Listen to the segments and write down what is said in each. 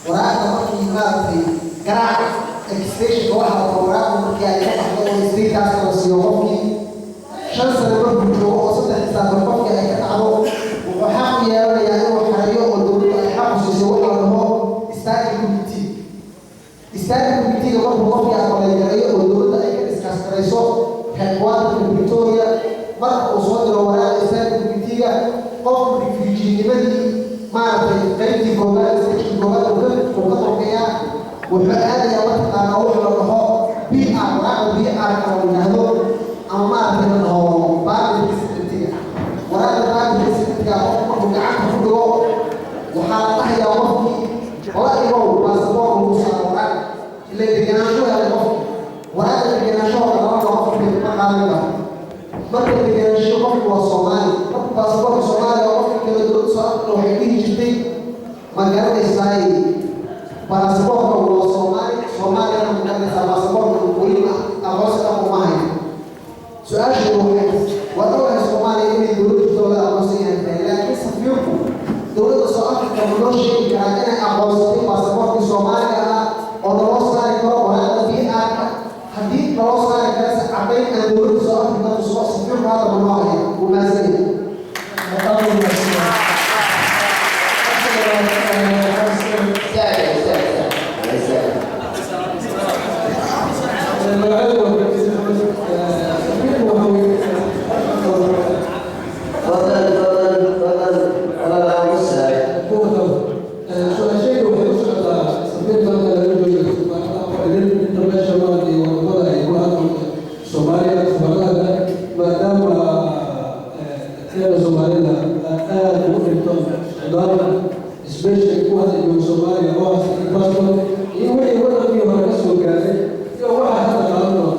Waraaqda markii maaragtay garaac extensionka waxa la waraaqda markii ay ka baxdo oo statekaas la siiyo qofkii, 5 sano markuu joogo oo 3 xisaabtan qofkii ay ka dhacdo, wuxuu xaq u yeelanayaa inuu xareeyo oo dowladdu ay xaq u siisay waxa la dhaho standing committee. Standing committee-ga markuu qofkii apply gareeyo oo dowladda ay ka discuss garayso headquarterka Pretoria, marka uu soo diro waraaqa standing committee-ga, qofku refugee-nimadii maaragtay qaybtii koowaad, stage koowaad uu ka durkayaa. Wuxuu aadayaa mataqaanaa wax la dhaho PR, waraaqa PR ka la yidhaahdo ama maaragtay la dhaho permanent resident-iga. Waraaqa permanent resident-iga qofku markuu gacanta ku dhigo, waxaa la dhahayaa qofkii la igow baasaboorka lagu saaro waraaq ila degenaansho helay qofki. Waraaqa degenaanshaho lama dhaho, qofki ma qaadan karo. Marka degenaansho qofku waa Soomaali, marka baasaboorka Soomaaliya qofka kala dowladda Soo Afrika waxay dhihi jirtay, ma garanaysaay, baasaboorka waa Soomaali, Soomaaliyana ma garanaysaa baasaboorka weli aqoonsi dhab uma hayo. Su-aasheedu waxay, waa ogahay Soomaaliya inay dowlad jirto la aqoonsan yahay tahay, laakiin safiirku dowladda Soo Afrika ma noo sheegi karaa inay aqoonsatay baasaboorkii Soomaaliga ah oo naloo saari karo waraaqa PR-ka? Haddii naloo saari karase, caddayn aan dowladda Soo Afrika tuso safiirku hadda ma noo haya? Wuu mahadsan yahay. Istaag, istaag, istaag, istaag. Magacaygu waa Cabdi Maxamed. Safiirku waxa weeye Fadlan, fadlan, fadlan, walaal aamusa. Kuwa kale. Su-aashayda waxay u socotaa safiirka halka laga joogo, safaaradaha oo idin international iyo wadamada ay kula hadlo Soomaaliya, safaaradaha kale, maadaama dadkeena Soomaalida aad ugu dhinto socdaalka, especially kuwa hadda jooga Soomaaliya oo haysta passport iyo wixii wadankii hore ka soo gaaray iyo waxa hadda qaadan doona.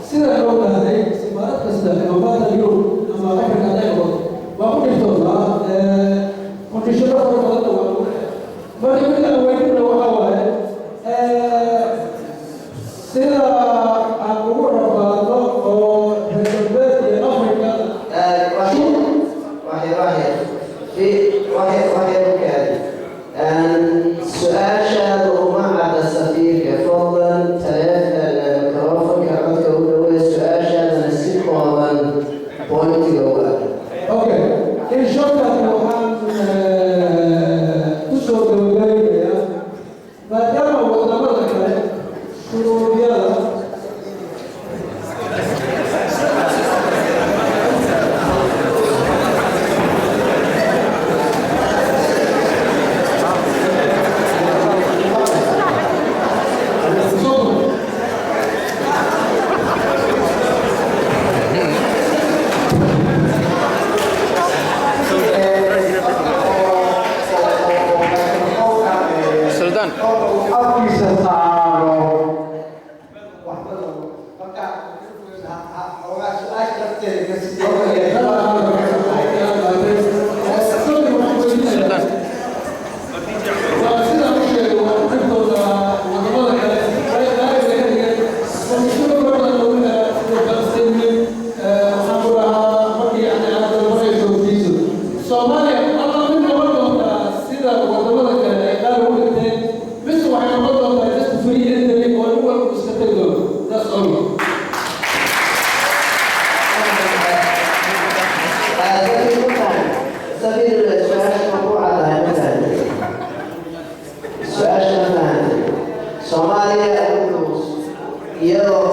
Sida loo dhahday, safaarad kasta ama qaarka Yurub ama Afrika hadday noqoto waa ku dhibtoonaa, conditiono fara badanna waa lagu. Marka mid aan weydina waxa waaye, sida aan ugu rafaadno oo reer galbeed iyo Afrika Waxyar, waxyar, waxyar, fi waxyar, waxyar u kaadi. Su-aashaada uma cadda safiirka. Fadlan taleefon mikrofonka codka u dhawee, su-aashaadana si kooban pointiga u ah. Okay, in shortcut waxaan ku soo gabagabaynayaa, maadaama wadamada kale shuruudyada Sultan. Afkiisa saaro marka xoogaa su-aasha lafteeda kasi. Sultan. Waa sidaan u sheegay, waa ku dhibtooda wadamada kale way qaaliga ka dhigeen conditiono fara badan lagu helaa, sida bank statement, waxaan ku dhahaa markii yani aad dalbanayso visa. Soomaaliya ma la mid noqon doontaa sida wadamada kale ay qaali ugu dhigteen, mise waxay noqon doontaa just free entry oo nin walba iska tegi doono? That's all. Safiir, ma fahan safiir, su-aasha ma ku caddahay? Ma fahantay su-aasha? Ma fahantay? Soomaaliya wuxuu iyadoo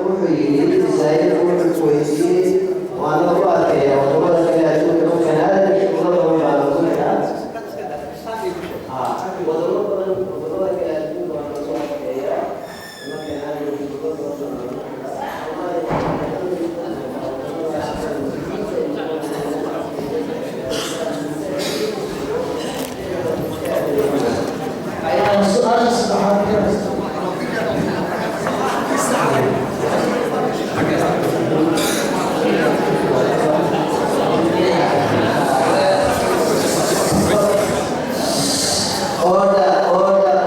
wuxuu yidhi saa'ilku wuxuu weydiiyey, waana ku adkeeya wadamada kale adduunka markaan aada shuruudo badan baa lagu xiraa, wadamo badan, wadamada kale adduunka waa lagu adkeeyaa markaan aada shuruudo badan baa lagu xiraa. Soomaaliya Su-aasha saddexaad ka haysta. Order, order,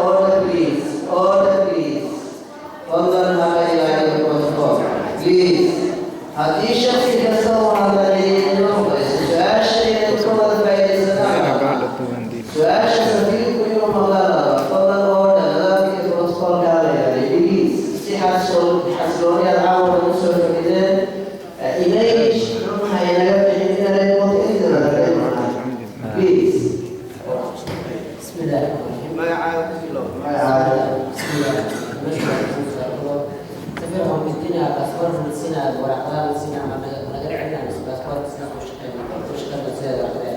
Magacaaga ku bilow, magacaaga. Safiir, waxaan weydiinayaa baasaboorka la siinayo, waraaqadaha la siinayo, ma naga celinayo mise baasaboorka sidaas ku shaqeyn sideeda?